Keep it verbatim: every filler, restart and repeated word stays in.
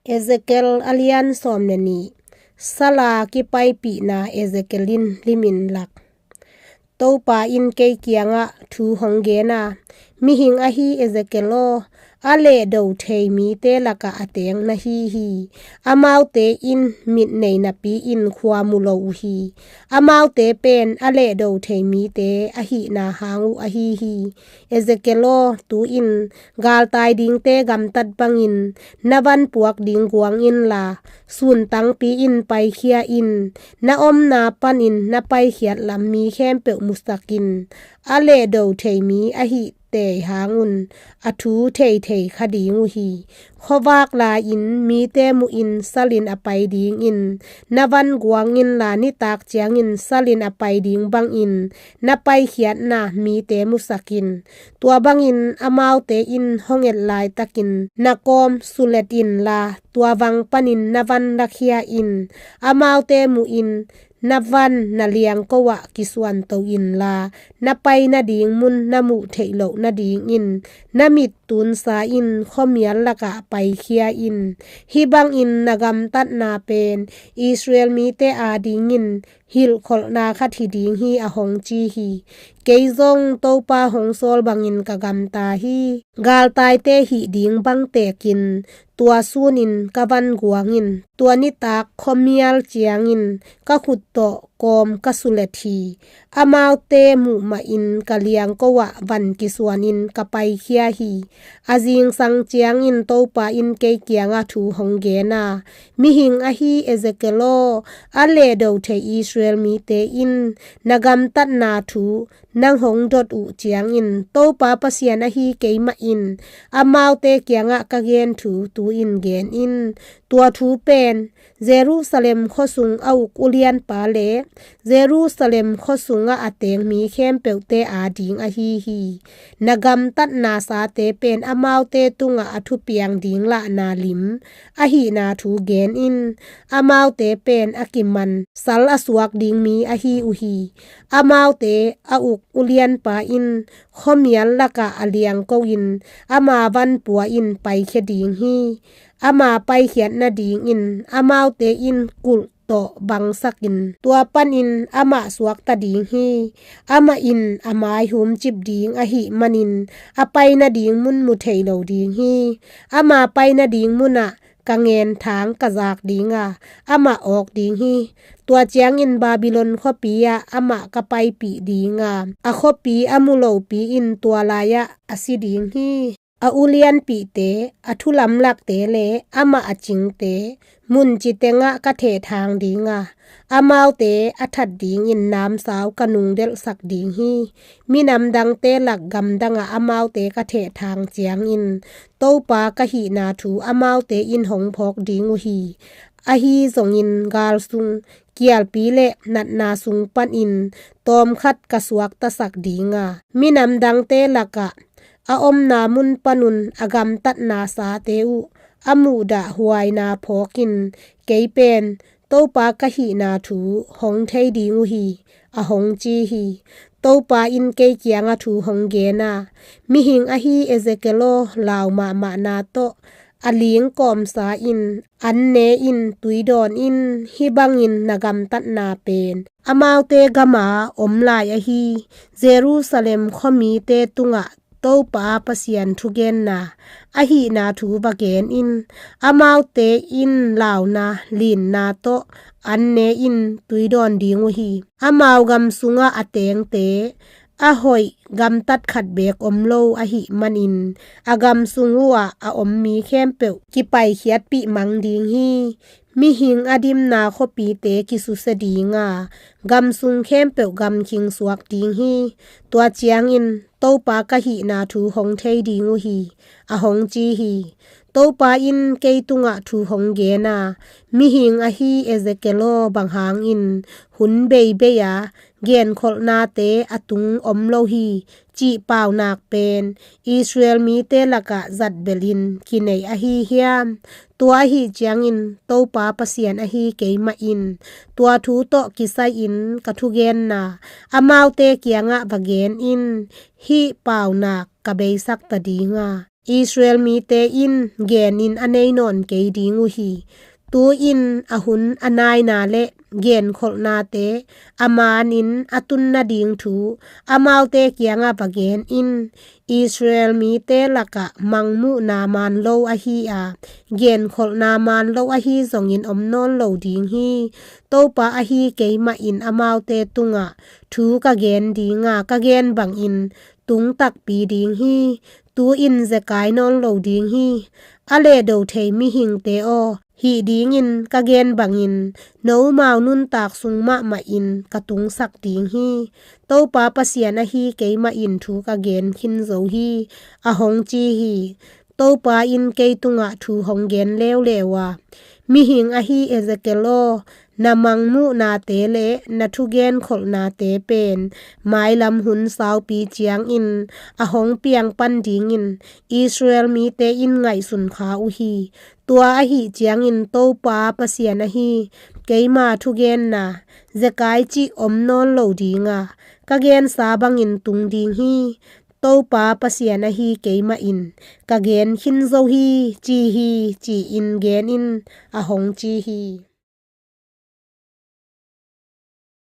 Ezekiel a lian sawm le nih. Sala kipaipihna Ezekiel in limin lak. Topa in kei kiangah thu hong gen a, mihing ahi Ezekiel aw, a lehdo thei mite lakah a teng na hi hi. Amaute in mit nei napi-in khua mu lo uh hi. Amaute pen a lehdo thei mite ahihna hang uh ahi hi. Ezekiel aw, tu-in galtai dingte gamtat bangin na van puak ding guang inla, sun tangpi in paikhia in, na omna panin na paikhiat lam mi khempeuh musak in. A lehdo thei mi ahih tei hang un a thu theithei kha ding uh hi. Khuavak lai-in mite muhin salin a pai dingin na van guang inla, nitak ciangin salin a pai ding bangin na paikhiatna mite musak in. Tua bangin amaute in hong et laitakin na kawm sulet inla, tua vang panin na van lakhia in. Amaute muhin na van na liangko ah kisuanto inla, na pai nading mun na muh theih loh nadingin na mit tunsa in khuamial lakah paikhia in. Hih bangin na gamtatna pen Israel mite adingin hilhkholhna khat hi ding hi, a hong ci hi. Kei zong Topa hong sawl bangin ka gamta hi. Galtaite hih ding bang tekin tua sunin ka van guangin, tua nitak khuamial ciangin ka khut tawh kawm ka sulet hi. Amaute muh mahin ka liangko ah van kisuanin ka paikhia hi. A zingsang ciangin Topa in kei kiangah thu hong gen a, mihing ahi Ezekiel aw, a lehdo thei Israel mite in na gamtatna thu nang hong dot uh ciangin Topa Pasian ahi keimah in amaute kiangah ka gen thu tu-in gen in. Tua thu pen Jerusalem khuasung a uk ulianpa le Jerusalem khuasungah a teng mi khempeuhte ading ahi hi. Na gamtatna sate pen amaute tungah a thupiang ding lahna lim ahihna thu gen in. Amaute pen a kiman sal a suak ding mi ahi uh hi. Amaute a uk ulianpa in khuamial lakah a liangko in ama van pua in paikhia ding hi. Ama paikhiat nadingin amaute in kulh tawh bangsakin tua panin amah suakta ding hi. Amah in a mai humcip ding ahih manin a pai nading mun mu thei lo ding hi. Ama pai nading munah ka ngenthang ka zak ding a, amah awk ding hi. Tua ciangin Babylon khuapi ah amah ka paipih ding a, a khuapi a mu lopi in tua lai-ah a si ding hi. A ulianpihte, a thulamlakte le amah a cingte muncitengah ka thehthang ding a, amaute a that dingin namsau ka nungdelhsak ding hi. Minam dangte lak gamdangah amaute ka thehthang ciangin Topa ka hihna thu amaute in hong phawk ding uh hi. Ahi zongin gal sung, kialpi le natna sung panin tawmkhat ka suaktasak ding a, minam dangte lakah a omna mun panun a gamtatna sate uh a muhdah huaina phawkin kei pen Topa ka hihna thu hong thei ding uh hi, a hong ci hi. Topa in kei kiangah thu hong gen a, mihing ahi Ezekiel aw, lau mahmahna tawh a ling kawmsa in, an ne in, tui dawn in. Hih bangin na gamtatna pen amaute gama om lai ahi Jerusalem khuamite tungah Topa Pasian thugenna ahihna thu va gen in. Amaute in launa linna tawh an ne in tui dawn ding uh hi. Amau gam sungah a tengte, a hoih gamtat khat beek om lo ahih manin a gam sung uhah a om mi khempeuh kipaikhiatpih mang ding hi. Mihing a dimna khuapite kisusia ding a, gam sung khempeuh gamkhing suak ding hi. Tua ciangin Topa ka hihna thu hong thei ding uh hi, a hong ci hi. Topa in kei tungah thu hong gen a, mihing ahi Ezekiel aw, bang hangin hun beibei a genkholhnate a tung om lo hi, cih paunak pen Israel mite lakah zatbelhin kinei ahi hiam? Tua ahi ciangin Topa Pasian ahi keimah in tua thu tawh kisai-in ka thugenna amaute kiangah va gen in. Hih paunak ka beisakta ding a, Israel mite in genin a nei nawn kei ding uh hi. Tu-in a hun a naina le genkholhnate a manin a tun nading thu amaute kiangah va gen in. Israel mite lakah mangmuhna man lo ahi a, genkholhna man lo ahi zongin om nawn lo ding hi. Topa ahi keimah in amaute tungah thu ka gen dinga, ka gen bangin tung takpi ding hi. Tu-in zekai nawn lo ding hi. A lehdo thei mihingte aw, hih dingin ka gen bangin nomau nuntak sung mahmahin ka tungsak ding hi. Topa Pasian ahi keimah in thu ka gen khin zo hi, a hong ci hi. Topa in kei tungah thu hong gen leuleu a, mihing ahi Ezekiel aw, na mangmuhnate le na thugenkholhnate pen mailam hun saupi ciangin a hong piang pan dingin Israel mite in ngaihsun kha uh hi. Tua ahih ciangin Topa Pasian ahi keima thugenna zekai cih om nawn lo dinga, ka gensa bangin tung ding hi. Topa Pasian ahi keimah in ka gen khin zo hi, ci hi, ci-in gen in, a hong ci hi.